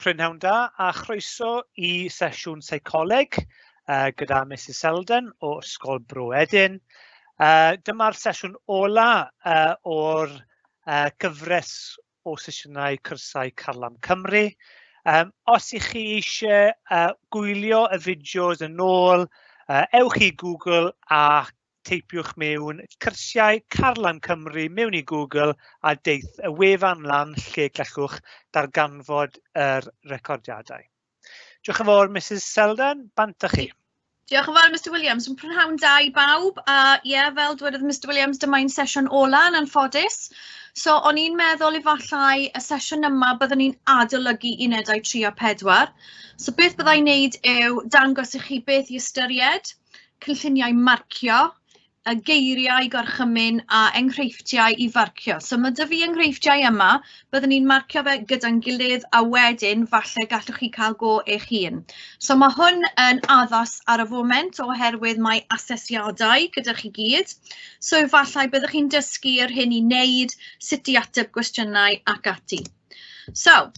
Prynhawn da a chroeso i sesiwn seicoleg gyda Mrs Selden o Ysgol Bro Edyn. Dyma'r sesiwn ola o'r gyfres o sesiynau cyrsiau Carlam Cymru. Os ych chi eisiau gwylio y fideos yn ôl, ewch i Google a teipiwch mewn cyrsiau Carlam Cymru mewn i Google a deith y wefan lan lle gallwch darganfod yr recordiadau. Diolch yn fawr, Mrs Selden, bant â chi. Diolch yn fawr, Mr Williams. Yn prynhawn da i bawb. A ie, yeah, fel dwedodd Mr Williams, dyma ein sesiwn ola yn anffodus. So, o'n i'n meddwl efallai y sesiwn yma byddwn ni'n adolygu unedau 3 a 4. So, beth byddai'n wneud yw dangos i chi beth i ystyried, cynlluniau marcio, y geiriau gorchymyn a enghreifftiau i farcio. So mae 'da fi enghreifftiau yma, byddwn ni'n marcio fe gyda'n gilydd a wedyn falle gallwch chi cael go eich hun. So mae hwn yn addas ar y foment oherwydd mae asesiadau gyda chi gyd. So efallai byddwch chi'n dysgu yr hyn i wneud, sut i ateb gwestiynau ac ati. So,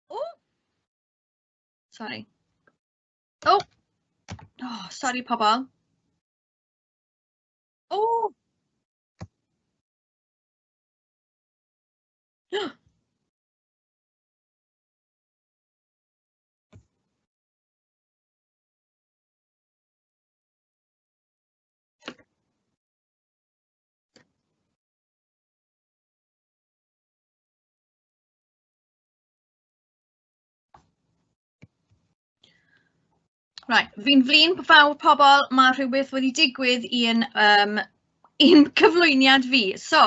oh, sorry. Oh, oh sorry pobl. Oh. Right, fi'n flin fawr pobl, mae rhywbeth wedi digwydd i'n um, i'n cyflwyniad fi. So,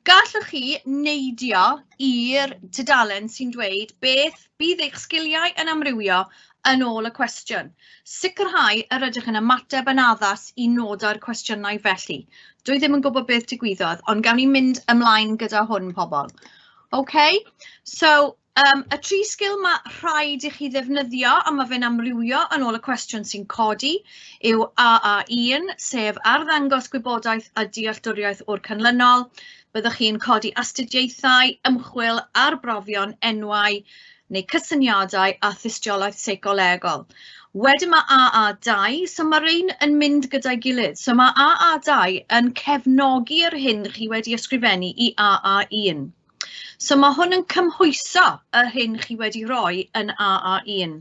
gallwch chi neidio i'r tudalen sy'n dweud beth bydd eich sgiliau yn amrywio yn ôl y cwestiwn. Sicrhau yr ydych yn ymateb yn addas i nodau'r cwestiynau felly. Dwi ddim yn gwybod beth digwyddodd, ond gawn ni mynd ymlaen gyda hwn, pobl. OK, so Um, y tri sgil mae rhaid i chi ddefnyddio, a mae fe'n amrywio yn ôl y cwestiwn sy'n codi, yw AA1, sef arddangos gwybodaeth a dealltwriaeth o'r canlynol. Byddwch chi'n codi astudiaethau, ymchwil, arbrofion, enwau neu cysyniadau a thystiolaeth seicolegol. Wedyn mae AA2, so mae rhain yn mynd gyda'i gilydd. So mae AA2 yn cefnogi'r hyn chi wedi ysgrifennu i AA1. So mae hwn yn cymhwyso yr hyn chi wedi rhoi yn AA1.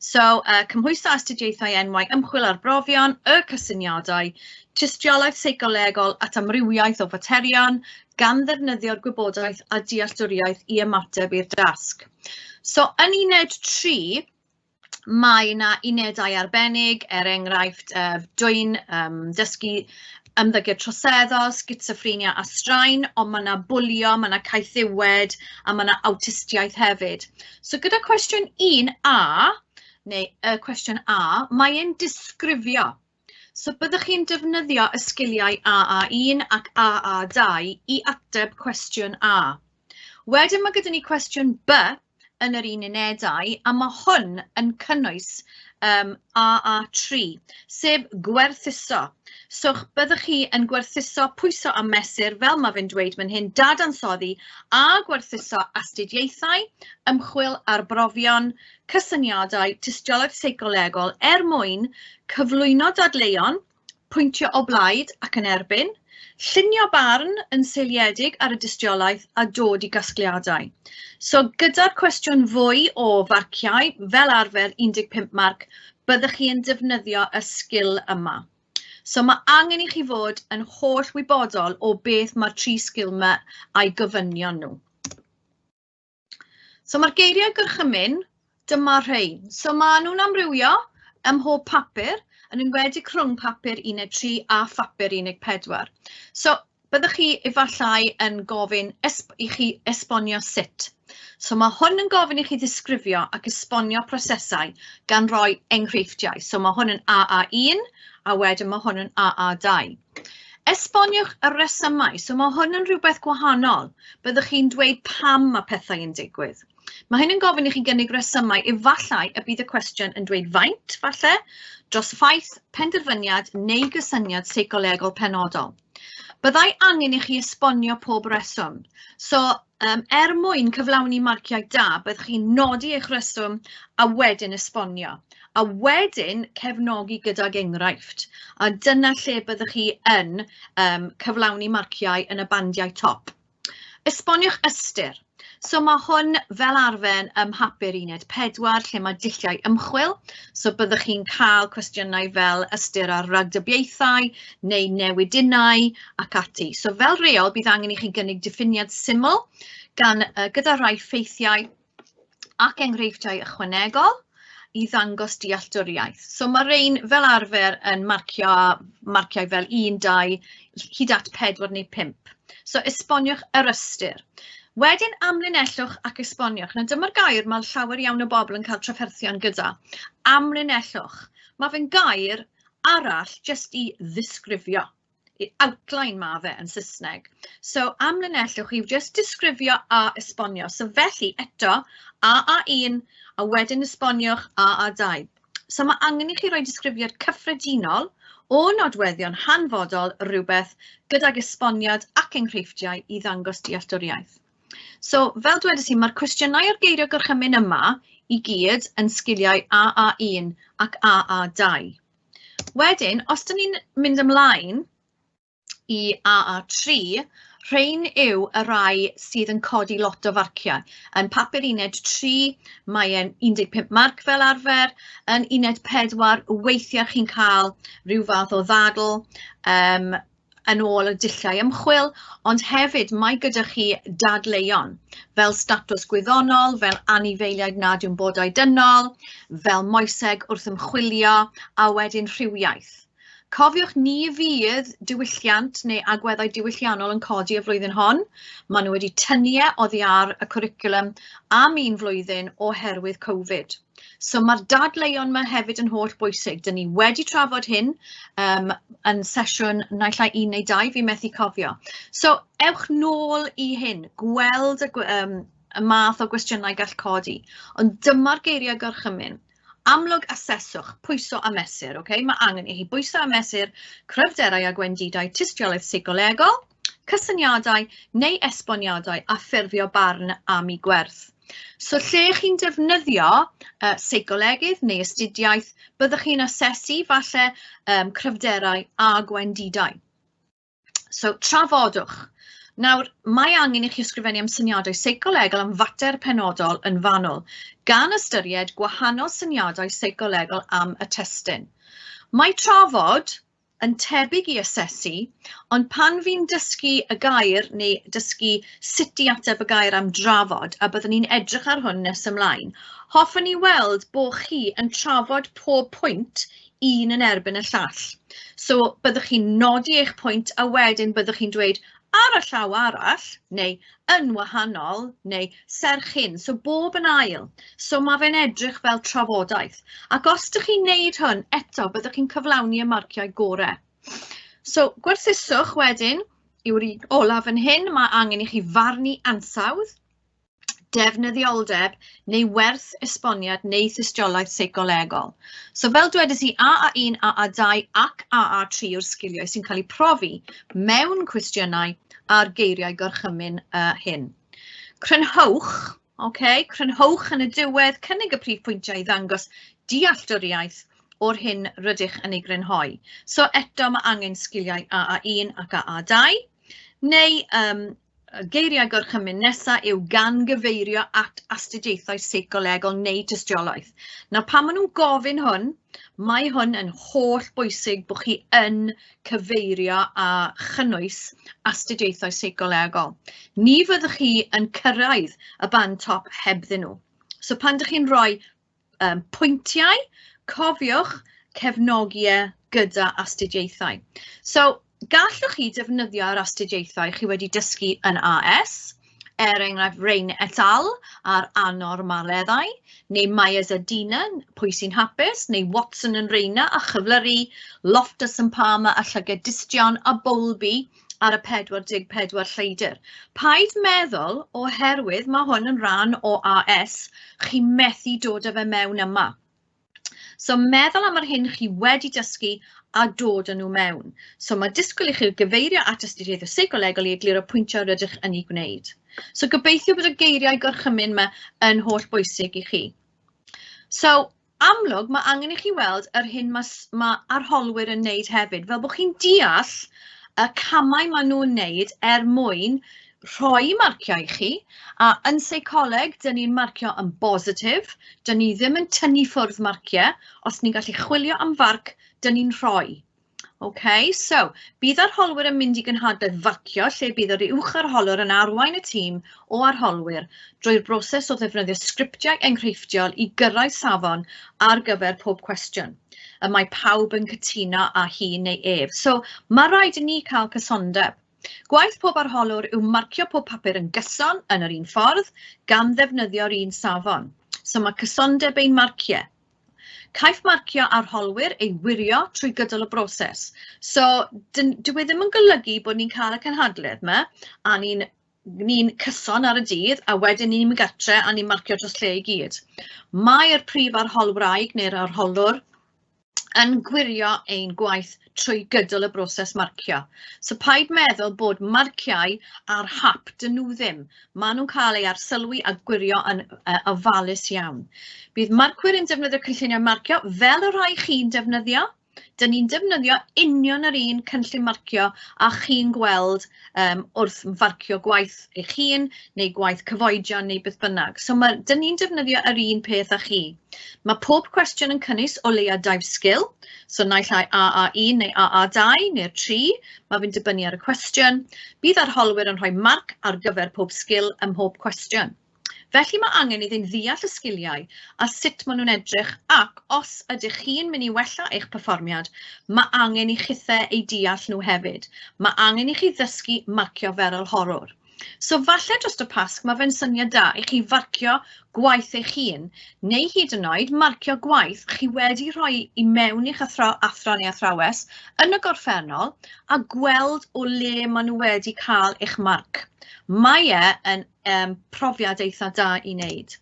So cymhwyso astudiaethau enwau ymchwil ar brofion, y cysyniadau, tystiolaeth seicolegol at amrywiaeth o faterion, gan ddefnyddio'r gwybodaeth a dealltwriaeth i ymateb i'r dasg. So yn uned 3, Mae yna unedau arbennig, er enghraifft, dwyn, dysgu ymddygiad troseddol, sgitsoffrenia a straen, ond mae yna bwlio, mae yna caethiwed a mae yna awtistiaeth hefyd. So gyda cwestiwn 1A, neu y cwestiwn A, mae e'n disgrifio. So byddwch chi'n defnyddio y sgiliau AA1 ac AA2 i ateb cwestiwn A. Wedyn mae gyda ni cwestiwn B, yn yr un unedau, a mae hwn yn cynnwys um, AA3, sef gwerthuso. So byddwch chi yn gwerthuso pwyso a mesur, fel mae fe'n dweud fan hyn, dadansoddi a gwerthuso astudiaethau, ymchwil, arbrofion, cysyniadau, tystiolaeth seicolegol er mwyn cyflwyno dadleuon, pwyntio o blaid ac yn erbyn, llunio barn yn seiliedig ar y dystiolaeth a dod i gasgliadau. So gyda'r cwestiwn fwy o farciau, fel arfer 15 marc, byddwch chi yn defnyddio y sgil yma. So mae angen i chi fod yn holl wybodol o beth mae'r tri sgil yma a'i gofynion nhw. So mae'r geiriau gorchymyn, dyma rhain. So maen nhw'n amrywio ym mhob papur, yn enwedig rhwng papur 13 a phapur 14. So byddwch chi efallai yn gofyn i chi esbonio sut. So mae hwn yn gofyn i chi ddisgrifio ac esbonio prosesau gan roi enghreifftiau. So mae hwn yn AA1 a wedyn mae hwn yn AA2. Esboniwch y resymau. So mae hwn yn rhywbeth gwahanol. Byddwch chi'n dweud pam mae pethau yn digwydd. Mae hyn yn gofyn i chi gynnig resymau. Efallai y bydd y cwestiwn yn dweud faint, falle, dros ffaith, penderfyniad neu gysyniad seicolegol penodol. Byddai angen i chi esbonio pob reswm. So, Er mwyn cyflawni marciau da, byddwch chi'n nodi eich rheswm a wedyn esbonio, a wedyn cefnogi gydag enghraifft. A dyna lle byddwch chi yn cyflawni marciau yn y bandiau top. Esboniwch ystyr. So mae hwn fel arfer ym mhapur uned 4 lle mae dulliau ymchwil. So byddwch chi'n cael cwestiynau fel ystyr ar ragdybiaethau neu newidinnau ac ati. So fel rheol bydd angen i chi gynnig diffiniad syml gan gyda rhai ffeithiau ac enghreifftiau ychwanegol i ddangos dealltwriaeth. So mae rhain fel arfer yn marcio marciau fel 1, 2, hyd at 4 neu 5. So esboniwch yr ystyr. Wedyn amlinellwch ac esboniwch. Nawr dyma'r gair mae llawer iawn o bobl yn cael trafferthion gyda. Amlinellwch. Mae fe'n gair arall jyst i ddisgrifio. I outline ma fe yn Saesneg. So amlinellwch yw jyst disgrifio a esbonio. So felly eto AA1 a wedyn esboniwch AA2. So mae angen i chi roi disgrifiad cyffredinol o nodweddion hanfodol rhywbeth gydag esboniad ac enghreifftiau i ddangos dealltwriaeth. So, fel dwedais i, mae'r cwestiynau a'r geiriau gorchymyn yma i gyd yn sgiliau AA1 ac AA2. Wedyn, os dyn ni'n mynd ymlaen i AA3, rhain yw y rai sydd yn codi lot o farciau. Yn papur uned 3, mae e'n 15 marc fel arfer. Yn uned 4, weithiau chi'n cael rhyw fath o ddadl yn ôl y dulliau ymchwil, ond hefyd mae gyda chi dadleuon, fel statws gwyddonol, fel anifeiliaid nad yw'n bodau dynol, fel moeseg wrth ymchwilio, a wedyn rhywiaeth. Cofiwch, ni fydd diwylliant neu agweddau diwylliannol yn codi y flwyddyn hon. Maen nhw wedi tynnu e oddi ar y cwricwlwm am un flwyddyn oherwydd Covid. So mae'r dadleuon yma hefyd yn holl bwysig. Dyn ni wedi trafod hyn yn sesiwn naill ai 1 neu 2, fi methu cofio. So ewch nôl i hyn, gweld y math o gwestiynau gall codi. Ond dyma'r geiriau gorchymyn. Amlwg aseswch, pwyso a mesur, okay? Mae angen i chi bwyso a mesur cryfderau a gwendidau tystiolaeth seicolegol, cysyniadau neu esboniadau a ffurfio barn am eu gwerth. So lle chi'n defnyddio seicolegydd neu astudiaeth, byddwch chi'n asesu falle cryfderau a gwendidau. So, trafodwch. Nawr, mae angen i chi ysgrifennu am syniadau seicolegol am fater penodol yn fanwl, gan ystyried gwahanol syniadau seicolegol am y testun. Mae trafod yn tebyg i asesu, ond pan fi'n dysgu y gair neu dysgu sut i ateb y gair am drafod, a byddwn ni'n edrych ar hwn nes ymlaen, hoffwn i weld bod chi yn trafod pob pwynt un yn erbyn y llall. So byddwch chi'n nodi eich pwynt a wedyn byddwch chi'n dweud ar y llaw arall, neu yn wahanol, neu serch hyn. So bob yn ail. So mae fe'n edrych fel trafodaeth. Ac os ydych chi'n neud hwn eto, byddwch chi'n cyflawni y marciau gorau. So gwerthuswch wedyn yw'r un olaf yn hyn. Mae angen i chi farnu ansawdd, defnyddioldeb neu werth esboniad neu thystiolaeth seicolegol. So fel dwedais i, AA1, AA2 ac AA3 yw'r sgiliau sy'n cael eu profi mewn cwestiynau a'r geiriau gorchymyn hyn. Crynhowch, okay, crynhowch yn y diwedd, cynnig y prif pwyntiau i ddangos dealltwriaeth o'r hyn rydych yn ei grynhoi. So eto mae angen sgiliau AA1 ac AA2, neu geiriau gorchymyn nesaf yw gan gyfeirio at astudiaethau seicolegol neu tystiolaeth. Nawr, pan maen nhw'n gofyn hwn, mae hwn yn holl bwysig bod chi yn cyfeirio a chynnwys astudiaethau seicolegol. Ni fyddwch chi yn cyrraedd y band top hebddyn nhw. So pan ydych chi'n rhoi pwyntiau, cofiwch cefnogi e gyda astudiaethau. So, gallwch chi defnyddio'r astudiaethau chi wedi dysgu yn AS, er enghraifft Rain et al. Ar anormaleddau, neu Myers a Dina, pwy sy'n hapus, neu Watson and Rayner a chyflyru, Loftus and Palmer a llygad distion, a Bowlby ar y 44 lleidr. Paid meddwl, oherwydd mae hwn yn rhan o AS, chi methu dod â fe mewn yma. So meddwl am yr hyn chi wedi dysgu a dod â nhw mewn. So mae disgwyl i chi gyfeirio at astudiaethau seicolegol i egluro pwyntiau rydych yn ei gwneud. So gobeithio bod y geiriau gorchymyn yma yn holl bwysig i chi. So, amlwg, mae angen i chi weld yr hyn mae, mae arholwyr yn neud hefyd, fel bod chi'n deall y camau maen nhw'n neud er mwyn rhoi marciau i chi. A yn seicoleg, dyn ni'n marcio yn bositif, dyn ni ddim yn tynnu ffwrdd marciau. Os ni'n gallu chwilio am farc, dyn ni'n rhoi. OK, so bydd arholwyr yn mynd i gynhadledd farcio lle bydd yr uwch arholwr yn arwain y tîm o arholwyr drwy'r broses o ddefnyddio sgriptiau enghreifftiol i gyrraedd safon ar gyfer pob cwestiwn. Y mae pawb yn cytuno â hi neu ef. So mae rhaid i ni cael cysondeb. Gwaith pob arholwr yw marcio pob papur yn gyson yn yr un ffordd, gan ddefnyddio'r un safon. So mae cysondeb ein marciau. Caiff marcio arholwyr ei wirio trwy gydol y broses. So, dyw e ddim yn golygu bod ni'n cael y cynhadledd yma a ni'n ni cyson ar y dydd a wedyn ni'n mynd gartre a ni'n marcio dros lle i gyd. Mae'r prif arholwraig neu'r arholwr yn gwirio ein gwaith trwy gydol y broses marcio. So paid meddwl bod marciau ar hap, dyn nhw ddim. Maen nhw'n cael ei arsylwi a gwirio yn ofalus iawn. Bydd marcwyr yn defnyddio cynlluniau marcio fel y rhai chi'n defnyddio. Dyn ni'n defnyddio union yr un cynllun marcio a chi'n gweld wrth farcio gwaith eich hun neu gwaith cyfoedion neu beth bynnag. So mae, dyn ni'n defnyddio yr un peth â chi. Mae pob cwestiwn yn cynnwys o leia 2 sgil, so naill ai AA1 neu AA2 neu'r 3, mae fe'n dibynnu ar y cwestiwn. Bydd arholwyr yn rhoi marc ar gyfer pob sgil ym mhob cwestiwn. Felly mae angen iddyn ddeall y sgiliau a sut maen nhw'n edrych ac os ydych chi'n mynd i wella eich perfformiad, mae angen i chithau eu deall nhw hefyd. Mae angen i chi ddysgu marcio fel arholwr. So falle dros y Pasg mae fe'n syniad da i chi farcio gwaith eich hun, neu hyd yn oed marcio gwaith chi wedi rhoi i mewn i'ch athro, athro neu athrawes yn y gorffennol a gweld o le maen nhw wedi cael eich marc. Mae e yn profiad eitha da i wneud.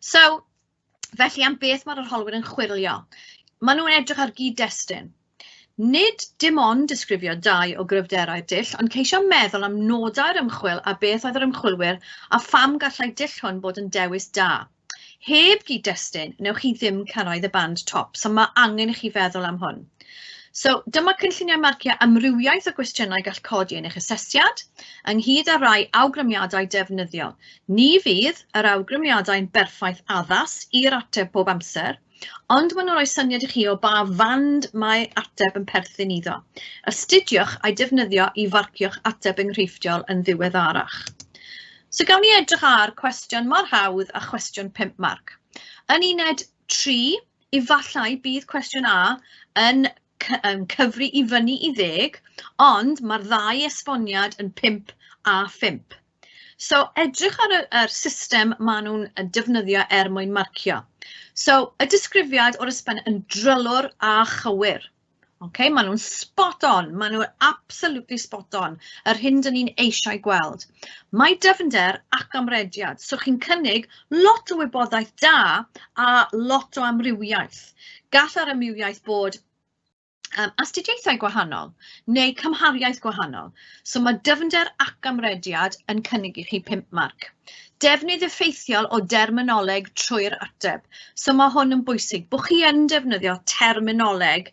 So, felly am beth mae'r arholwyr yn chwilio? Maen nhw'n edrych ar gyd-destun. Nid dim ond disgrifio dau o gryfderau'r dull, ond ceisio meddwl am nodau'r ymchwil a beth oedd yr ymchwilwyr a pham gallai dull hwn bod yn dewis da. Heb gyd-destun, newch chi ddim cyrraedd y band top, so mae angen i chi feddwl am hwn. So, dyma cynlluniau marciau amrywiaeth o gwestiynau gall codi yn eich asesiad, ynghyd â rai awgrymiadau defnyddiol. Ni fydd yr awgrymiadau'n berffaith addas i'r ateb bob amser, ond maen nhw'n rhoi syniad i chi o ba fand mae ateb yn perthyn iddo. Astudiwch a'i defnyddio i farcio'ch ateb enghreifftiol yn ddiweddarach. So gawn ni edrych ar cwestiwn mor hawdd a chwestiwn 5 marc. Yn uned 3, efallai bydd cwestiwn A yn cyfri i fyny i 10, ond mae'r ddau esboniad yn 5 a 5. So edrych ar yr system maen nhw'n defnyddio er mwyn marcio. So y disgrifiad o'r ysben yn drylwr a chywir. Okay, maen nhw'n spot on, maen nhw'n absolutely spot on, yr hyn dyn ni'n eisiau gweld. Mae dyfnder ac amrediad, so chi'n cynnig lot o wybodaeth da a lot o amrywiaeth. Gall yr amrywiaeth bod astudiaethau gwahanol neu cymhariaeth gwahanol. So mae dyfnder ac amrediad yn cynnig i chi 5 marc. Defnydd effeithiol o derminoleg trwy'r ateb. So mae hwn yn bwysig, bod chi yn defnyddio terminoleg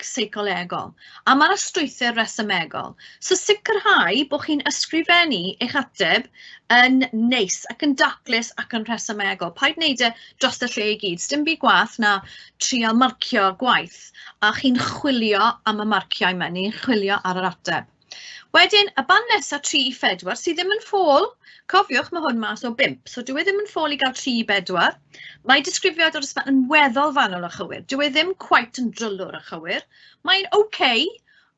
seicolegol. A mae'r strwythur resymegol. So sicrhau bod chi'n ysgrifennu eich ateb yn neis ac yn daclus ac yn rhesymegol. Paid wneud e dros y lle i gyd. Sdim byd gwaeth na trial marcio gwaith a chi'n chwilio am y marciau yma, ni'n chwilio ar yr ateb. Wedyn, y band nesaf 3 i 4 sydd ddim yn ffôl, cofiwch mae hwn mas o 5, so dyw e ddim yn ffôl i gael 3 i 4. Mae disgrifiad o'r ysbryd yn weddol fanwl a chywir, dyw e ddim quite yn drylwr a chywir. Mae'n ok,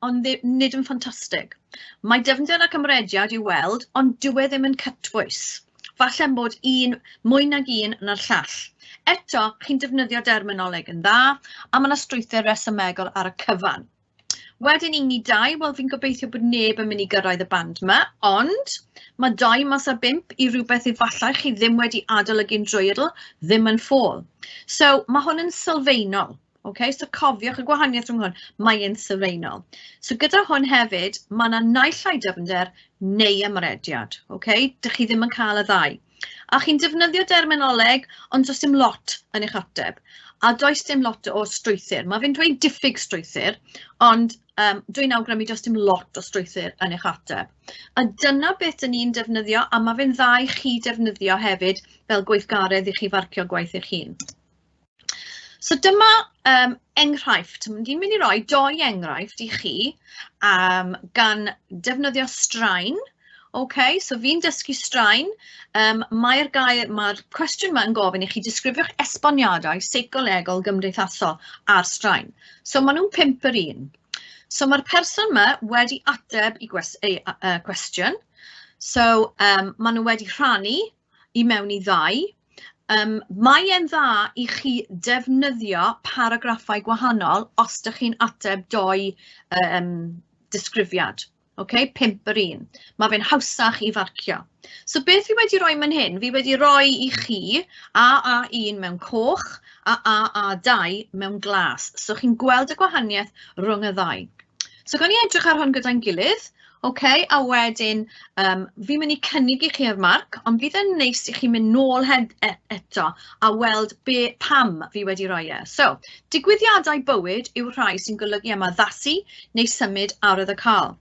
ond nid yn ffantastig. Mae dyfnder ac amrediad i'w weld, ond dyw e ddim yn cytbwys. Falle bod un mwy nag un na'r llall. Eto, chi'n defnyddio derminoleg yn dda, a mae yna strwythur resymegol ar y cyfan. Wedyn 1 i 2, wel fi'n gobeithio bod neb yn mynd i gyrraedd y band yma, ond mae 2 mas o 5 i rhywbeth efallai chi ddim wedi adolygu'n drwyadl, ddim yn ffôl. So mae hwn yn sylfaenol. Okay? So cofiwch y gwahaniaeth rhwng hwn, mae e'n sylfaenol. So gyda hwn hefyd, mae yna naill ai dyfnder neu amrediad. Okay? Dych chi ddim yn cael y ddau. A chi'n defnyddio derminoleg, ond does dim lot yn eich ateb. A does dim lot o strwythur. Mae fe'n dweud diffyg strwythur, ond dwi'n awgrymu does dim lot o strwythur yn eich ateb. A dyna beth dyn ni'n defnyddio, a mae fe'n dda i chi defnyddio hefyd fel gweithgaredd i chi farcio gwaith eich hun. So dyma enghraifft. Dwi'n mynd i roi doi enghraifft i chi gan defnyddio straen. Okay, so fi'n dysgu straen. Mae'r gair, mae'r cwestiwn yma yn gofyn i chi disgrifiwch esboniadau seicolegol gymdeithasol ar straen. So maen nhw'n 5 yr 1. So mae'r person yma wedi ateb i cwestiwn. So maen nhw wedi rhannu i mewn i ddau. Mae e'n dda i chi defnyddio paragraffau gwahanol os ydych chi'n ateb doi disgrifiad. Okay, 5 yr 1. Mae fe'n hawsach i farcio. So beth fi wedi rhoi man hyn? Fi wedi rhoi i chi AA1 mewn coch a AA2 mewn glas. So chi'n gweld y gwahaniaeth rhwng y ddau. So gawn ni edrych ar hwn gyda'n gilydd. Okay, a wedyn fi'n mynd i cynnig i chi yr marc, ond bydd yn neis i chi mynd nôl eto a weld pam fi wedi rhoi e. So, digwyddiadau bywyd yw rhai sy'n golygu am addasu neu symud arwyddocaol.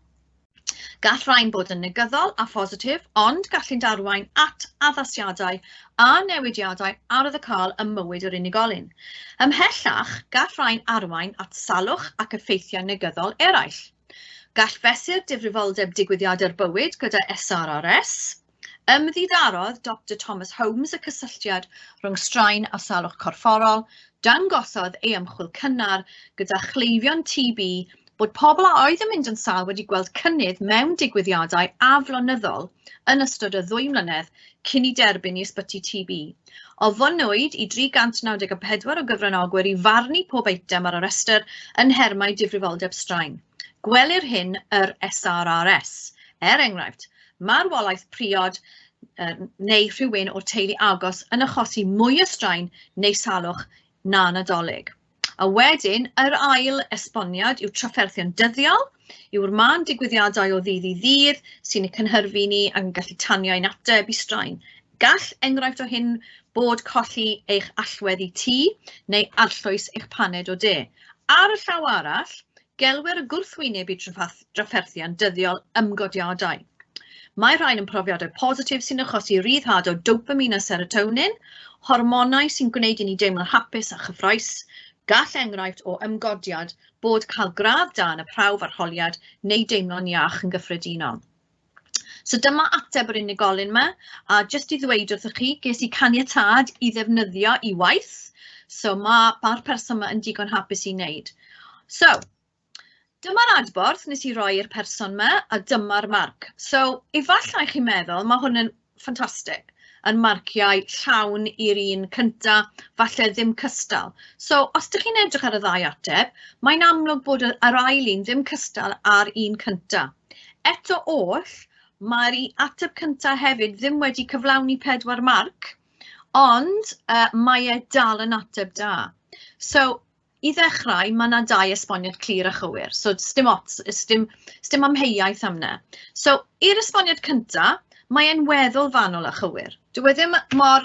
Gall rhain bod yn negyddol a phositif, ond gallu'n darwain at addasiadau a newidiadau arwyddocaol ym mywyd yr unigolyn. Ymhellach, gall rhain arwain at salwch ac effeithiau negyddol eraill. Gall fesur difrifoldeb digwyddiadau'r bywyd gyda SRRS. Ymddiddarodd Dr Thomas Holmes y cysylltiad rhwng straen a salwch corfforol, dangosodd ei ymchwil cynnar gyda chleifion TB bod pobl a oedd yn mynd yn sâl wedi gweld cynnydd mewn digwyddiadau aflonyddol yn ystod y 2 mlynedd cyn i derbyn i ysbyty TB. Ofynnwyd i 394 o gyfranogwyr i farnu pob eitem ar y rhestr yn nhermau difrifoldeb straen. Gwelir hyn yr SRRS. Er enghraifft, marwolaeth priod neu rhywun o'r teulu agos yn achosi mwy o straen neu salwch na Nadolig. A wedyn, yr ail esboniad yw trafferthion dyddiol, yw'r mân digwyddiadau o ddydd i ddydd sy'n eu cynhyrfu ni ac yn gallu tanio ein ateb i straen. Gall enghraifft o hyn bod colli eich allwedd i tŷ neu arllwys eich paned o de. Ar y llaw arall, gelwir y gwrthwyneb i drafferthion dyddiol ymgodiadau. Mae rhain yn profiadau positif sy'n achosi ryddhad o dopamine a serotonin, hormonau sy'n gwneud i ni deimlo'n hapus a chyffrous. Gall enghraifft o ymgodiad bod cael gradd da yn y prawf arholiad neu deimlo'n iach yn gyffredinol. So dyma ateb yr unigolyn yma, a jyst i ddweud wrthych chi, ges i caniatâd i ddefnyddio i waith, so mae'r person yma yn digon hapus i wneud. So, dyma'r adborth nes i roi i'r person yma, a dyma'r marc. So, efallai chi'n meddwl, mae hwn yn ffantastig, yn marciau llawn i'r un cynta, falle ddim cystal. So, os ydych chi'n edrych ar y ddau ateb, mae'n amlwg bod yr ail un ddim cystal ar un cynta. Eto oll, mae'r ateb cynta hefyd ddim wedi cyflawni 4 marc, ond mae e dal yn ateb da. So, i ddechrau, mae yna 2 esboniad clir a chywir. So, dim ots, dim amheuaeth am 'na. So, i'r esboniad cynta, mae e'n weddol fanwl a chywir. Dyw e ddim mor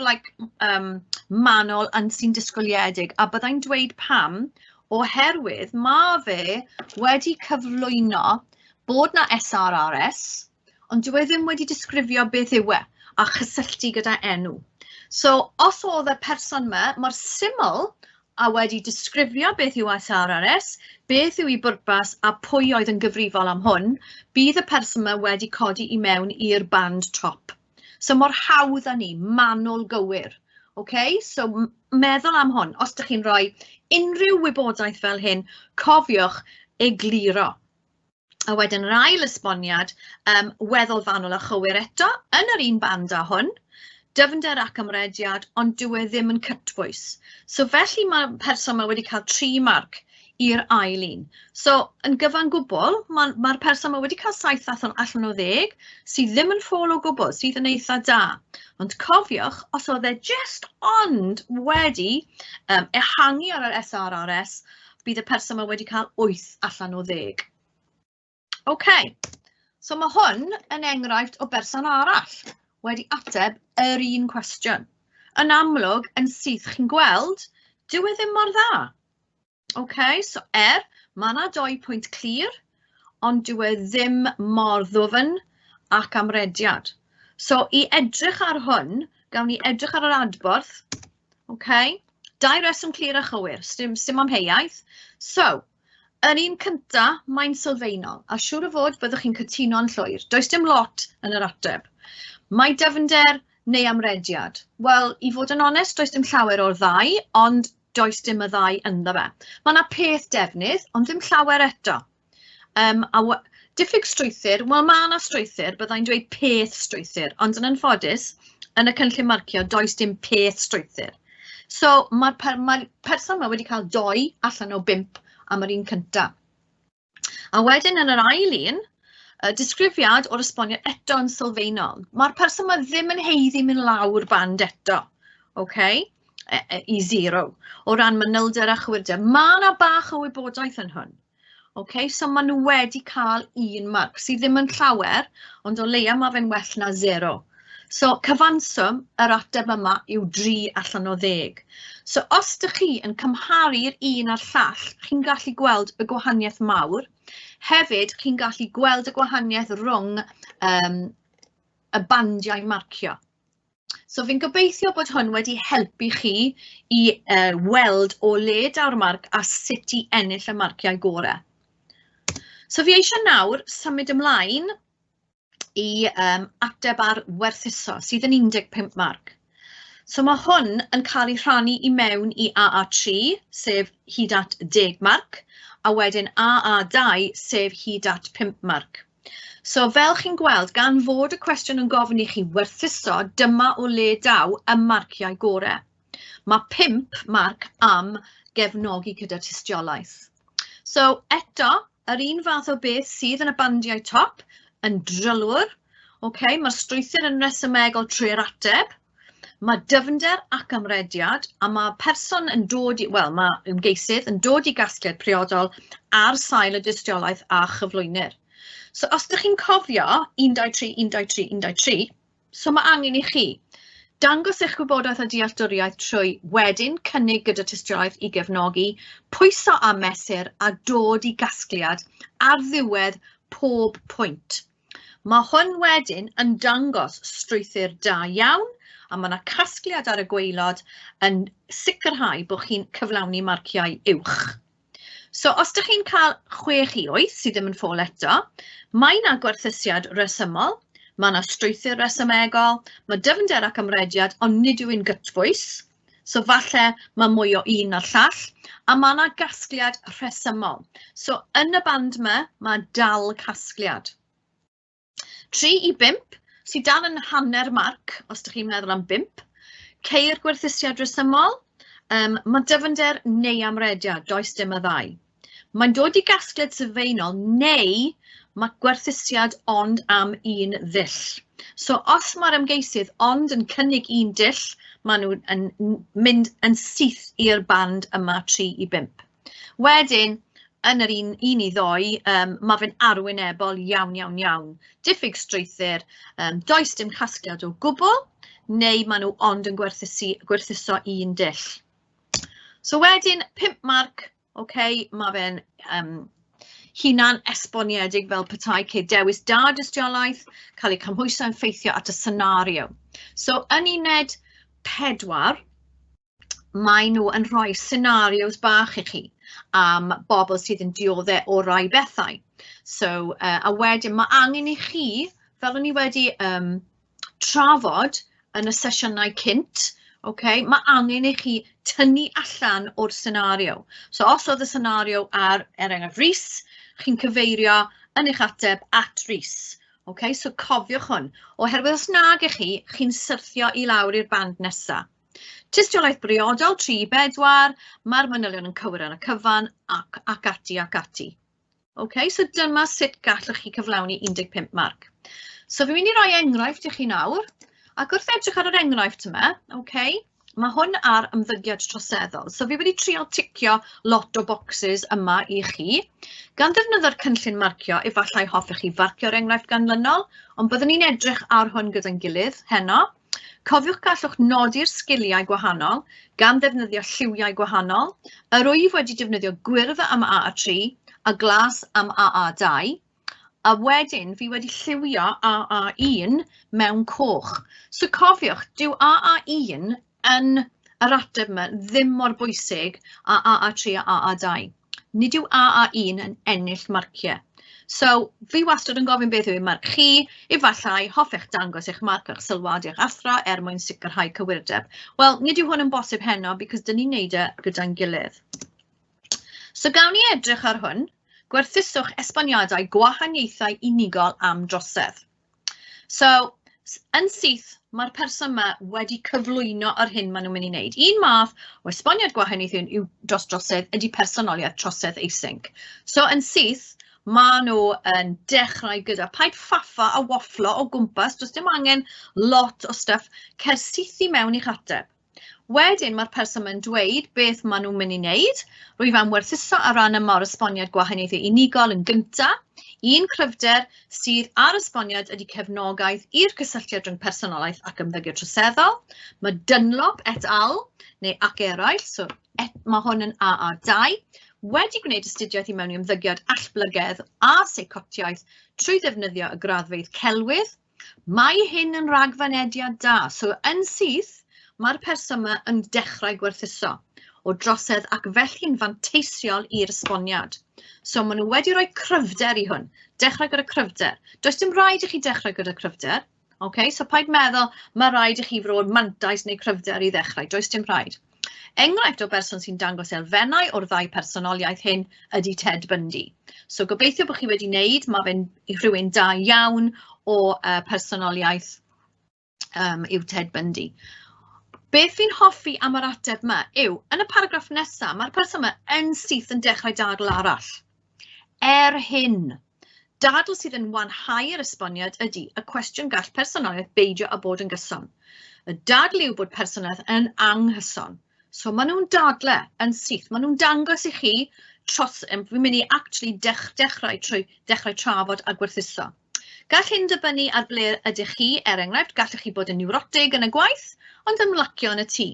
manwl yn sy'n disgwyliedig, a byddai'n dweud pam, oherwydd mae fe wedi cyflwyno bod na SRRS, ond dyw e ddim wedi disgrifio beth yw e a chysylltu gyda enw. So, os oedd y person yma mor syml a wedi disgrifio beth yw SRRS, beth yw ei bwrpas a pwy oedd yn gyfrifol am hwn, bydd y person yma wedi codi i mewn i'r band top. So mor hawdd â ni, manwl gywir. Okay? So meddwl am hwn, os ydych chi'n rhoi unrhyw wybodaeth fel hyn, cofiwch egluro. A wedyn yr ail esboniad, weddol fanwl a chywir eto, yn yr un band â hwn, dyfnder ac amrediad, ond dyw e ddim yn cytbwys. So felly mae'r person yma wedi cael 3 marc. i'r ail un. So, yn gyfan gwbl, mae'r ma person yma wedi cael 7 allan, allan o 10, sydd ddim yn ffôl o gwbl, sydd yn eitha da. Ond cofiwch, os oedd e just ond wedi um, ehangu ar yr SRRS, bydd y person yma wedi cael 8 allan o 10. OK, so mae hwn yn enghraifft o berson arall wedi ateb yr un cwestiwn. Yn amlwg, yn syth chi'n gweld, dyw e ddim mor dda. OK, so er, mae yna doi pwynt clir, ond dyw e ddim mor ddwfn ac amrediad. So i edrych ar hwn, gawn ni edrych ar yr adborth. OK, dau reswm clir a chywir, sdim, sdim amheuaeth. So, Yr un cynta, mae'n sylfaenol, a siŵr o fod byddwch chi'n cytuno'n llwyr. Does dim lot yn yr ateb. Mae dyfnder neu amrediad? Wel, i fod yn onest, does dim llawer o'r ddau, ond does dim y ddau ynddo fe. Mae yna peth defnydd, ond ddim llawer eto. Um, a diffyg strwythur, wel mae yna strwythur, byddai'n dweud peth strwythur, ond yn anffodus, yn y cynllun marcio, does dim peth strwythur. So mae'r per, mae person yma wedi cael doi allan o bump am yr un cyntaf. A wedyn yn yr ail un, y disgrifiad o'r esboniad eto yn sylfaenol. Mae'r person yma ddim yn heiddi mynd lawr band eto, okay? E, e, i zero. O ran manylder a chywirdeb, mae yna bach o wybodaeth yn hwn. Okay, so maen nhw wedi cael un marc, sydd ddim yn llawer, ond o leia mae fe'n well na zero. So cyfanswm yr ateb yma yw 3 allan o 10. So os ydych chi yn cymharu'r un a'r llall, chi'n gallu gweld y gwahaniaeth mawr. Hefyd, chi'n gallu gweld y gwahaniaeth rhwng um, y bandiau marcio. So fi'n gobeithio bod hwn wedi helpu chi i uh, weld o le daw'r marc a sut i ennill y marciau gorau. So fi eisiau nawr symud ymlaen i um, ateb ar werthuso, sydd yn 15 marc. So mae hwn yn cael ei rhannu i mewn i AA3, sef hyd at 10 marc, a wedyn AA2, sef hyd at 5 marc. So fel chi'n gweld, gan fod y cwestiwn yn gofyn i chi werthuso, dyma o le daw y marciau gorau. Mae 5 marc am gefnogi gyda tystiolaeth. So eto, yr un fath o beth sydd yn y bandiau top, yn drylwyr, okay, mae'r strwythur yn resymegol trwy'r ateb, Mae dyfnder ac amrediad, a mae person yn dod i, wel, mae ymgeisydd yn dod i gasgliad priodol ar sail y dystiolaeth a chyflwynir. So os ydych chi'n cofio 1, 2, 3, 1, 2, 3, 1, 2, 3, so mae angen i chi dangos eich gwybodaeth a dealltwriaeth trwy wedyn cynnig gyda tystiolaeth i gefnogi, pwyso a mesur a dod i gasgliad ar ddiwedd pob pwynt. Mae hwn wedyn yn dangos strwythur da iawn, a mae yna casgliad ar y gwaelod yn sicrhau bod chi'n cyflawni marciau uwch. So os ydych chi'n cael 6 i 8, sydd ddim yn ffôl eto, mae yna gwerthusiad resymol, mae yna strwythur resymegol, mae dyfnder ac amrediad, ond nid yw'n gytbwys. So falle mae mwy o un na'r llall, a mae yna gasgliad rhesymol. So yn y band yma, mae dal casgliad. 3 i 5, sydd dal yn hanner marc, os ydych chi'n meddwl am 5. Ceir gwerthusiad rhesymol, um, mae dyfnder neu amrediad, does dim y ddau. Mae'n dod i gasgliad sylfaenol neu mae gwerthusiad ond am un ddull. So os mae'r ymgeisydd ond yn cynnig un dull, maen nhw yn mynd yn syth i'r band yma 3 i 5. Wedyn, yn yr un, un i ddoi, um, mae fe'n arwynebol iawn, iawn, iawn. Diffyg strwythur, um, does dim casgliad o gwbl, neu maen nhw ond yn gwerthusu, gwerthuso un dull. So wedyn, 5 marc, Ok, mae fe'n um, hunan esboniedig fel petai ceir dewis da dystiolaeth, cael ei cymhwyso yn ffeithio at y senario. So, yn uned pedwar, maen nhw yn rhoi scenarios bach i chi am bobl sydd yn dioddau o rai bethau. So, uh, a wedyn mae angen i chi, fel o'n i wedi um, trafod yn y sesiynau cynt, okay, mae angen i chi tynnu allan o'r senario. So os oedd y senario ar, er enghraifft, Rhys, chi'n cyfeirio yn eich ateb at Rhys. Okay, so cofiwch hwn. Oherwydd os nag ych chi, chi'n syrthio i lawr i'r band nesaf. Tystiolaeth briodol, 3 i 4, mae'r manylion yn cywir ar y cyfan, ac, ac ati ac ati. OK, so dyma sut gallwch chi cyflawni 15 marc. So fi'n mynd i roi enghraifft i chi nawr, ac wrth edrych ar yr enghraifft yma, OK, mae hwn ar ymddygiad troseddol. So fi wedi trial ticio lot o boxes yma i chi. Gan ddefnyddio'r cynllun marcio, efallai hoffech chi farcio'r enghraifft ganlynol, ond byddwn ni'n edrych ar hwn gyda'n gilydd heno. Cofiwch gallwch nodi'r sgiliau gwahanol gan ddefnyddio lliwiau gwahanol. Yr wyf wedi defnyddio gwyrdd am AA3 a glas am AA2, a wedyn fi wedi lliwio AA1 mewn coch. So cofiwch, dyw AA1 yn yr ateb yma ddim mor bwysig â AA3 a AA2. Nid yw AA1 yn ennill marciau. So, fi wastad yn gofyn beth yw eich marc chi, efallai hoffech dangos eich marc a'ch sylwadau eich athro er mwyn sicrhau cywirdeb. Wel, nid yw hwn yn bosib heno, because dyn ni'n neud e gyda'n gilydd. So, gawn ni edrych ar hwn. Gwerthuswch esboniadau gwahaniaethau unigol am drosedd. So, yn syth, mae'r person yma wedi cyflwyno yr hyn maen nhw'n mynd i wneud. Un math o esboniad gwahaniaethau yw dros drosedd ydy personoliaeth trosedd async. So, yn syth, maen nhw yn dechrau gyda paid ffaffa a wafflo o gwmpas, does dim angen lot o stuff, cer syth i mewn i'ch ateb. Wedyn mae'r person yn dweud beth maen nhw'n mynd i wneud. Rwyf am werthuso ar ran yma o'r esboniad gwahaniaethau unigol yn gyntaf. Un cryfder sydd ar esboniad ydy cefnogaeth i'r cysylltiad rhwng personolaeth ac ymddygiad troseddol. Mae Dunlop et al, neu ac eraill, so et, mae hwn yn AA2, wedi gwneud astudiaeth i mewn i ymddygiad allblygedd a seicotiaeth trwy ddefnyddio y graddfeydd celwydd. Mae hyn yn ragfynediad da, so yn syth, mae'r person yma yn dechrau gwerthuso o drosedd ac felly'n fanteisiol i'r esboniad. So maen nhw wedi rhoi cryfder i hwn, dechrau gyda cryfder. Does dim rhaid i chi dechrau gyda cryfder, okay? So paid meddwl mae rhaid i chi fod mantais neu cryfder i ddechrau, does dim rhaid. Enghraifft o berson sy'n dangos elfennau o'r ddau personoliaeth hyn ydy Ted Bundy. So gobeithio bod chi wedi wneud, mae fe'n rhywun da iawn o uh, personoliaeth um, yw Ted Bundy. Beth fi'n hoffi am yr ateb yma yw, yn y paragraff nesaf, mae'r person yma yn syth yn dechrau dadl arall. Er hyn, dadl sydd yn wanhau'r esboniad ydy y cwestiwn gall personoliaeth beidio â bod yn gyson. Y dadl yw bod personoliaeth yn anghyson. So maen nhw'n dadle yn syth, maen nhw'n dangos i chi tros, fi'n mynd i actually dech, dechrau trwy dechrau trafod a gwerthuso. Gall hyn dibynnu ar ble ydych chi, er enghraifft, gallech chi bod yn niwrotig yn y gwaith, ond ymlacio yn y tŷ.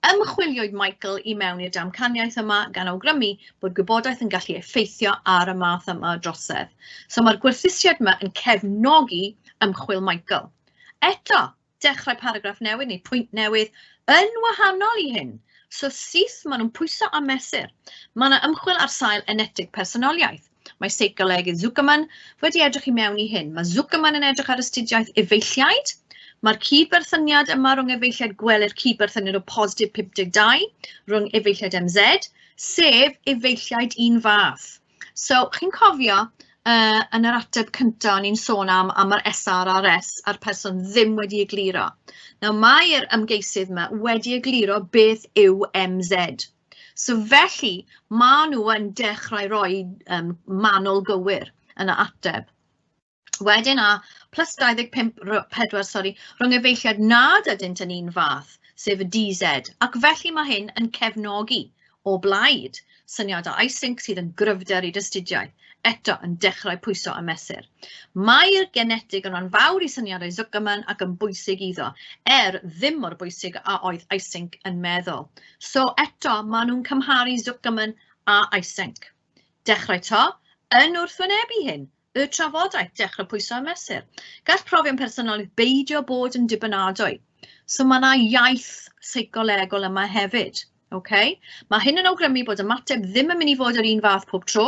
Ymchwiliwyd Michael i mewn i'r damcaniaeth yma gan awgrymu bod gwybodaeth yn gallu effeithio ar y math yma o drosedd. So mae'r gwerthusiad yma yn cefnogi ymchwil Michael. Eto, dechrau paragraff newydd neu pwynt newydd yn wahanol i hyn. So syth maen nhw'n pwyso a mesur. Mae yna ymchwil ar sail enetig personoliaeth. Mae seicolegydd Zuckerman wedi edrych i mewn i hyn. Mae Zuckerman yn edrych ar astudiaeth efeilliaid. Mae'r cydberthyniad yma rhwng efeilliaid gwelir cydberthyniad o positif 52 rhwng efeilliaid MZ, sef efeilliaid un fath. So, chi'n cofio uh, yn yr ateb cyntaf o'n i'n sôn am, am yr SRRS a'r person ddim wedi egluro. Nawr, mae'r ymgeisydd yma wedi egluro beth yw MZ. So felly, maen nhw yn dechrau rhoi um, manwl gywir yn y ateb. Wedyn a plus 25, 4, sori, rhwng efeilliad nad ydynt yn un fath, sef y DZ, ac felly mae hyn yn cefnogi o blaid syniadau Eysenck sydd yn gryfder i'r astudiaeth, eto yn dechrau pwyso a mesur. Mae'r genetig yn rhan fawr i syniadau Zuckerman ac yn bwysig iddo, er ddim mor bwysig a oedd Eysenck yn meddwl. So eto, maen nhw'n cymharu Zuckerman a Eysenck. Dechrau to, yn wrthwynebu hyn, y trafodaeth, dechrau pwyso a mesur. Gall profion personoliaeth beidio bod yn dibynadwy. So mae yna iaith seicolegol yma hefyd. Okay? Mae hyn yn awgrymu bod ymateb ddim yn mynd i fod yr un fath pob tro.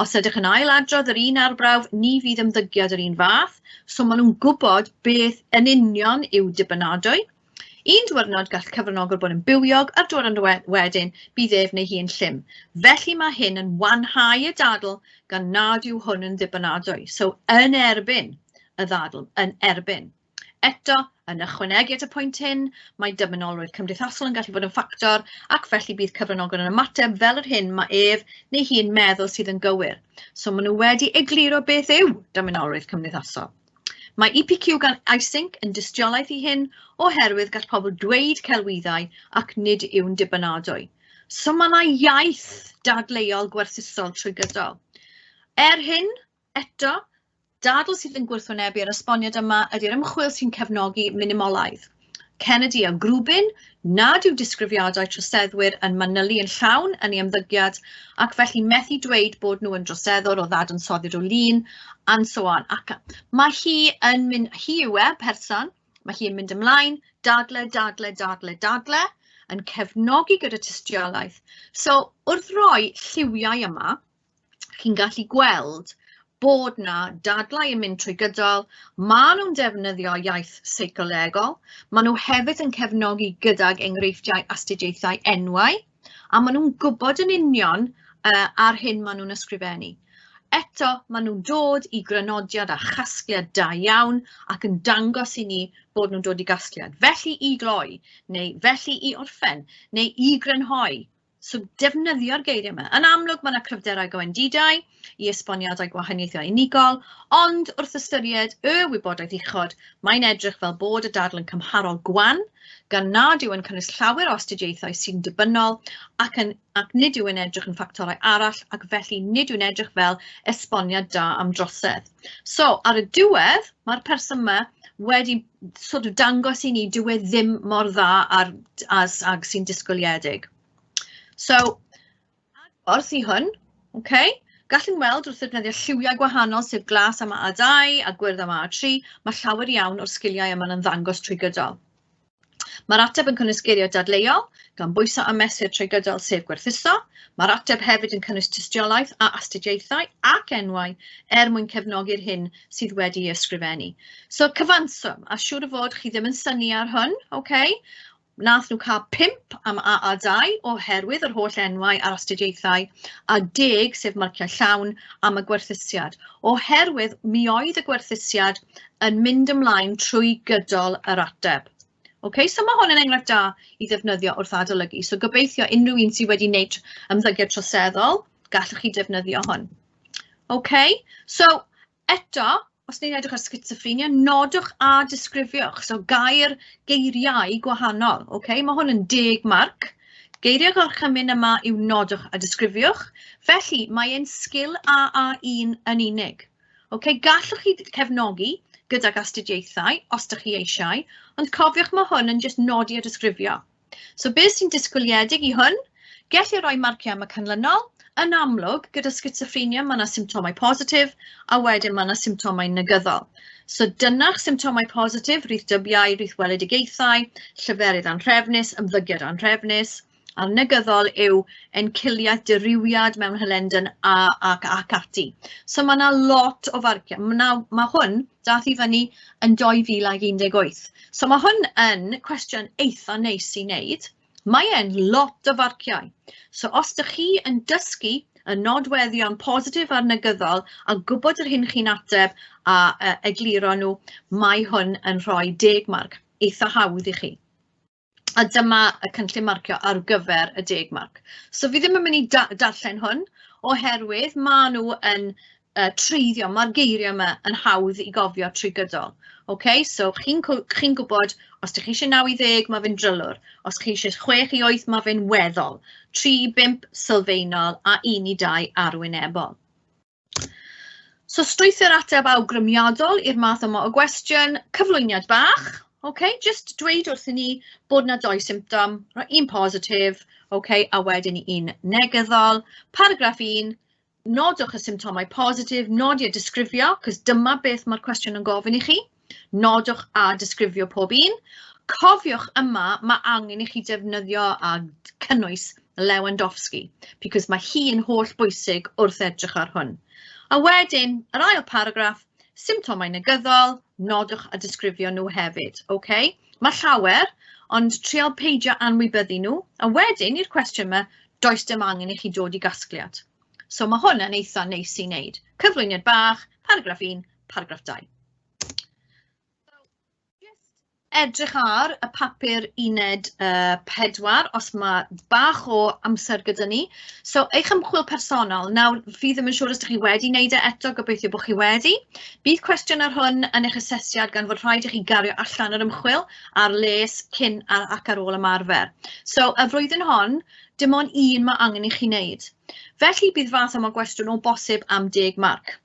Os ydych yn ailadrodd yr un arbrawf, ni fydd ymddygiad yr un fath. So maen nhw'n gwybod beth yn union yw dibynadwy. Un diwrnod gall cyfranogwr bod yn bywiog, a'r diwrnod wedyn bydd ef neu hi yn llym. Felly mae hyn yn wanhau y dadl gan nad yw hwn yn ddibynadwy. So yn erbyn y ddadl, yn erbyn. Eto, yn ychwanegu at y pwynt hyn, mae dymunolrwydd cymdeithasol yn gallu bod yn ffactor ac felly bydd cyfranogwyr yn ymateb fel yr hyn mae ef neu hi'n meddwl sydd yn gywir. So maen nhw wedi egluro beth yw dymunolrwydd cymdeithasol. Mae EPQ gan Eysenck yn dystiolaeth i hyn oherwydd gall pobl dweud celwyddau ac nid yw'n dibynadwy. So mae yna iaith dadleuol gwerthusol trwy gydol. Er hyn, eto, dadl sydd yn gwrthwynebu'r esboniad yma ydy'r ymchwil sy'n cefnogi minimolaidd. Kennedy a Grubin, nad yw disgrifiadau troseddwyr yn manylu yn llawn yn ei ymddygiad ac felly methu dweud bod nhw yn droseddwr o ddadansoddiad o lun, and so on. Ac mae hi yn mynd, hi yw e, person, mae hi yn mynd ymlaen, dadle, dadle, dadle, dadle, yn cefnogi gyda tystiolaeth. So, wrth roi lliwiau yma, chi'n gallu gweld bod 'na dadlau yn mynd trwy gydol, maen nhw'n defnyddio iaith seicolegol, maen nhw hefyd yn cefnogi gydag enghreifftiau astudiaethau enwau, a maen nhw'n gwybod yn union uh, ar hyn maen nhw'n ysgrifennu. Eto, maen nhw'n dod i grynodiad a chasgliad da iawn ac yn dangos i ni bod nhw'n dod i gasgliad. Felly i gloi, neu felly i orffen, neu i grynhoi. So defnyddio'r geiriau yma. Yn amlwg mae yna cryfderau gwendidau i esboniadau gwahaniaethau unigol, ond wrth ystyried y wybodaeth uchod, mae'n edrych fel bod y dadl yn cymharol gwan, gan nad yw yn cynnwys llawer o astudiaethau sy'n dibynnol ac, yn, ac nid yw yn edrych yn ffactorau arall ac felly nid yw'n edrych fel esboniad da am drosedd. So, ar y diwedd, mae'r person yma wedi sort of dangos i ni dyw e ddim mor dda ar, as, ag sy'n disgwyliedig. So, adborth i hwn, okay? Gallwn weld wrth ddefnyddio lliwiau gwahanol, sef glas am A2 a gwyrdd am A3, mae llawer iawn o'r sgiliau yma'n ymddangos trwy gydol. Mae'r ateb yn cynnwys geiriau dadleuol, gan bwyso a mesur trwy gydol, sef gwerthuso. Mae'r ateb hefyd yn cynnwys tystiolaeth a astudiaethau ac enwau er mwyn cefnogi'r hyn sydd wedi ei ysgrifennu. So cyfanswm, a siŵr o fod chi ddim yn synnu ar hwn, okay? Nath nhw cael 5 am AA2 oherwydd yr holl enwau a'r astudiaethau, a 10, sef marciau llawn, am y gwerthusiad, oherwydd mi oedd y gwerthusiad yn mynd ymlaen trwy gydol yr ateb. OK, so mae hwn yn enghraifft da i ddefnyddio wrth adolygu. So gobeithio unrhyw un sydd wedi gwneud ymddygiad troseddol, gallwch chi defnyddio hwn. OK, so Eto, os ni'n edrych ar sgitsoffrenia, nodwch a disgrifiwch. So gair, geiriau gwahanol. Okay? Mae hwn yn 10 marc. Geiriau gorchymyn yma yw nodwch a disgrifiwch. Felly, mae e'n sgil AA1 yn unig. Okay? Gallwch chi cefnogi gydag astudiaethau, os ydych chi eisiau, ond cofiwch mae hwn yn jyst nodi a disgrifio. So beth sy'n disgwyliedig i hwn? Gellir rhoi marciau am y canlynol. Yn amlwg, gyda sgitsoffrenia mae yna symptomau positif a wedyn mae yna symptomau negyddol. So dyna'ch symptomau positif, rhith-dybiau, rhith-weledigaethau, lleferydd anhrefnus, ymddygiad anhrefnus, a'r negyddol yw enciliaeth, dirywiad mewn hylendyn a, ac, ac ati. So mae yna lot o farciau. Mae, ma hwn dath i fyny yn 2018. So mae hwn yn cwestiwn eitha neis i wneud. Mae e'n lot o farciau. So os ydych chi yn dysgu y nodweddion positif a'r negyddol a gwybod yr hyn chi'n ateb a egluro nhw, mae hwn yn rhoi 10 marc eitha hawdd i chi. A dyma y cynllun marcio ar gyfer y 10 marc. So fi ddim yn mynd i da darllen hwn, oherwydd maen nhw yn uh, treiddio, mae'r geiriau yma yn hawdd i gofio trwy gydol. Okay? So chi'n chi gwybod, os ydych chi eisiau 9 i 10, mae fe'n drylwr. Os chi eisiau 6 i 8, mae fe'n weddol. 3 i 5 sylfaenol a 1 i 2 arwynebol. So strwythur ateb awgrymiadol i'r math yma o gwestiwn, cyflwyniad bach, okay, just dweud wrthyn ni bod na doi symptom, un positif, okay, a wedyn un negyddol. Paragraff 1, nodwch y symptomau positif, nodi a disgrifio, cos dyma beth mae'r cwestiwn yn gofyn i chi. Nodwch a disgrifio pob un. Cofiwch yma, mae angen i chi defnyddio a cynnwys Lewandowski, because mae hi yn holl bwysig wrth edrych ar hwn. A wedyn, yr ail paragraff, symptomau negyddol, nodwch a disgrifio nhw hefyd. Okay? Mae llawer, ond trial peidio anwybyddu nhw. A wedyn, i'r cwestiwn yma, does dim angen i chi dod i gasgliad. So mae hwn yn eitha neis i wneud. Cyflwyniad bach, paragraff 1, paragraff 2. Edrych ar y papur uned 4, os mae bach o amser gyda ni. So, eich ymchwil personol. Nawr, fi ddim yn siŵr os ydych chi wedi wneud e eto, gobeithio bod chi wedi. Bydd cwestiwn ar hwn yn eich asesiad gan fod rhaid i chi gario allan yr ymchwil ar les cyn ac ar ôl ymarfer. So, y flwyddyn hon, dim ond un mae angen i chi wneud. Felly, bydd fath yma gwestiwn o bosib am 10 marc.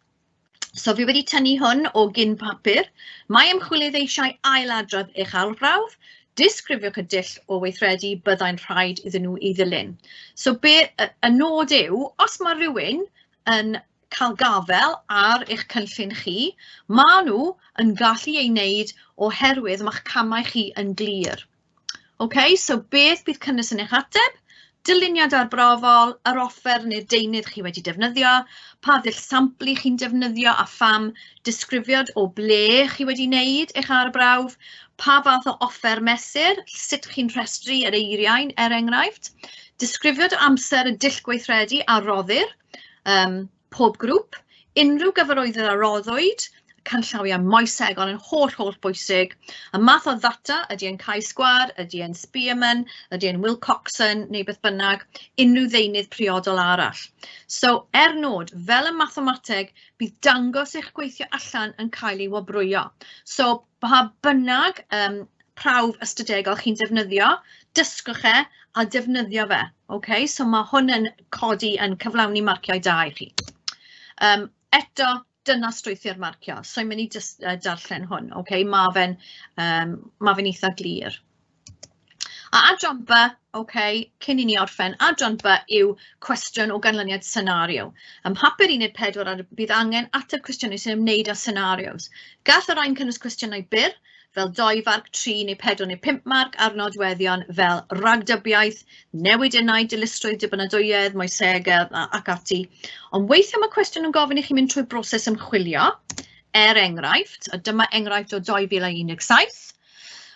So fi wedi tynnu hwn o gyn papur. Mae ymchwilydd eisiau ailadrodd eich arbrawf. Disgrifiwch y dull o weithredu byddai'n rhaid iddyn nhw ei ddilyn. So be y nod yw, os mae rhywun yn cael gafael ar eich cynllun chi, maen nhw yn gallu ei wneud oherwydd mae'ch camau chi yn glir. OK, so beth bydd cynnwys yn eich ateb? Dyluniad arbrofol, yr offer neu'r deunydd chi wedi defnyddio, pa ddull samplu chi'n defnyddio a pham, disgrifiad o ble chi wedi wneud eich arbrawf, pa fath o offer mesur, sut chi'n rhestru yr eiriau, er enghraifft, disgrifiad o amser y dull gweithredu a roddir, pob grŵp, unrhyw gyfarwyddyd a roddwyd, canllawiau moesegol yn holl, holl bwysig. Y math o ddata, ydy e'n Chi Square, ydy e'n Spearman, ydy e'n Wilcoxon, neu beth bynnag, unrhyw ddeunydd priodol arall. So, er nod, fel y mathemateg, bydd dangos eich gweithio allan yn cael ei wobrwyo. So, pa bynnag prawf ystadegol chi'n defnyddio, dysgwch e a defnyddio fe. Okay? So mae hwn yn codi yn cyflawni marciau da i chi. Eto, dyna strwythur marcio. So i'n mynd i just darllen hwn. Okay? Mae fe'n ma fe eitha glir. A adran B, okay, cyn i ni orffen, adran B yw cwestiwn o ganlyniad senario. Ym mhapur uned 4 bydd angen ateb cwestiynau sy'n ymwneud â scenarios. Gall y rhain cynnwys cwestiynau byr, fel 2 farc, 3 neu 4 neu 5 marc ar nodweddion fel ragdybiaeth, newid enaid, dilysrwydd, dibynadwyedd, moesegedd ac ati. Ond weithiau mae cwestiwn yn gofyn i chi mynd trwy broses ymchwilio, er enghraifft, a dyma enghraifft o 2017,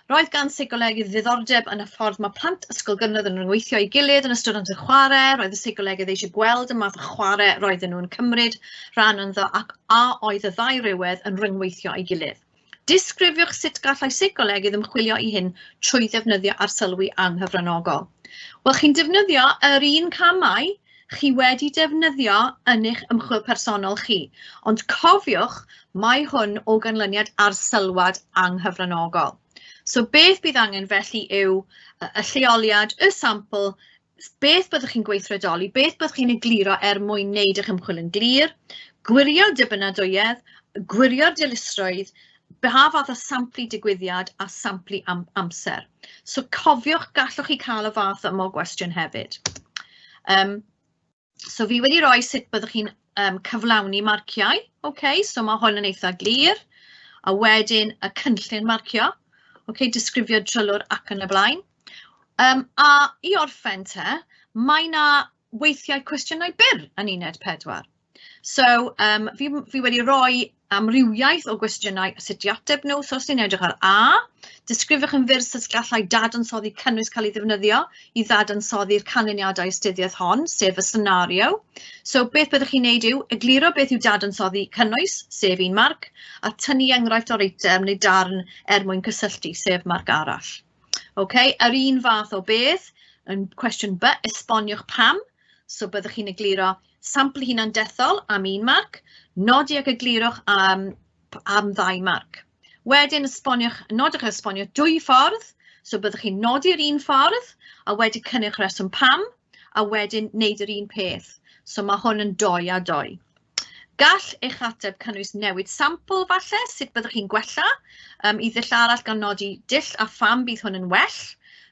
Roedd gan seicolegydd ddiddordeb yn y ffordd mae plant ysgol gynradd yn rhyngweithio ei gilydd yn ystod amser chwarae. Roedd y seicolegydd eisiau gweld y math o chwarae roedden nhw'n cymryd rhan ynddo ac a oedd y ddau rywedd yn rhyngweithio ei gilydd. Disgrifiwch sut gallai seicolegydd ymchwilio i hyn trwy ddefnyddio arsylwi anghyfranogol. Wel, chi'n defnyddio yr un camau chi wedi defnyddio yn eich ymchwil personol chi, ond cofiwch mae hwn o ganlyniad arsylwad anghyfranogol. So beth bydd angen felly yw y lleoliad, y sampl, beth byddwch chi'n gweithredoli, beth byddwch chi'n egluro er mwyn wneud eich ymchwil yn glir, gwirio dibynadwyedd, gwirio'r dilysrwydd, pa fath o samplu digwyddiad a samplu amser. So cofiwch, gallwch chi cael y fath yma o gwestiwn hefyd. So fi wedi rhoi sut byddwch chi'n cyflawni marciau. Okay, so mae hwn yn eitha glir. A wedyn y cynllun marcio. Okay, disgrifiad trylwr ac yn y blaen. A i orffen te, mae 'na weithiau cwestiynau byr yn uned 4. So fi wedi rhoi amrywiaeth o gwestiynau a sut i ateb nhw. So os ni'n edrych ar A, disgrifiwch yn fyr sut gallai dadansoddi cynnwys cael ei ddefnyddio i ddadansoddi'r canlyniadau astudiaeth hon, sef y senario. So beth byddwch chi'n neud yw egluro beth yw dadansoddi cynnwys, sef 1 marc, a tynnu enghraifft o'r eitem neu darn er mwyn cysylltu, sef marc arall. Okay, yr un fath o beth, yn cwestiwn B, esboniwch pam. So byddwch chi'n egluro sampl hunan dethol am 1 marc, nodi ac eglurwch am 2 marc. Wedyn esboniwch, nodwch a esbonio 2 ffordd, so byddwch chi'n nodi'r un ffordd a wedyn cynnig rheswm pam, a wedyn wneud yr un peth. So mae hwn yn 2 a 2. Gall eich ateb cynnwys newid sampl falle, sut byddwch chi'n gwella i ddull arall gan nodi dull a pham bydd hwn yn well.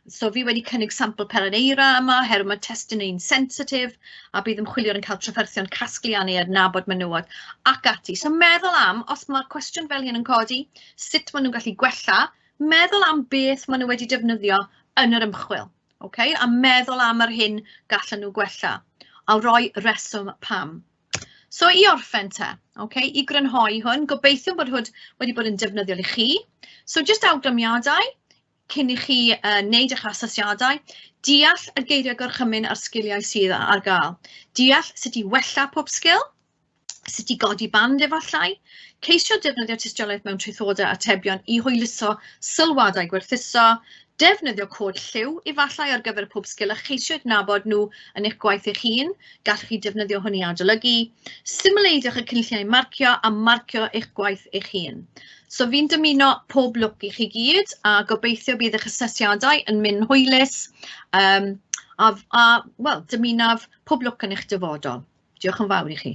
So fi wedi cynnig sampl pelen eira yma, oherwydd mae testun yn sensitif a bydd ymchwiliwr yn cael trafferthion casglu a neu adnabod menywod ac ati. So meddwl am, os mae'r cwestiwn fel hyn yn codi, sut maen nhw'n gallu gwella, meddwl am beth maen nhw wedi defnyddio yn yr ymchwil. Okay? A meddwl am yr hyn gallan nhw gwella, a rhoi reswm pam. So i orffen te, okay, i grynhoi hwn, gobeithio bod hwn wedi bod yn defnyddiol i chi. So jyst awgrymiadau cyn i chi wneud eich asesiadau, deall y geiriau gorchymyn a'r sgiliau sydd ar gael. Deall sut i wella pob sgil. Sut i godi band efallai, ceisio defnyddio tystiolaeth mewn traethodau atebion i hwyluso sylwadau gwerthuso, defnyddio cod lliw efallai ar gyfer pob sgil a cheisio adnabod nhw yn eich gwaith eich hun, gallwch chi defnyddio hwn i adolygu, symleiddiwch y cynlluniau marcio a marcio eich gwaith eich hun. So fi'n dymuno pob lwc i chi gyd a gobeithio bydd eich asesiadau yn mynd hwylus a, wel, dymunaf pob lwc yn eich dyfodol. Diolch yn fawr i chi.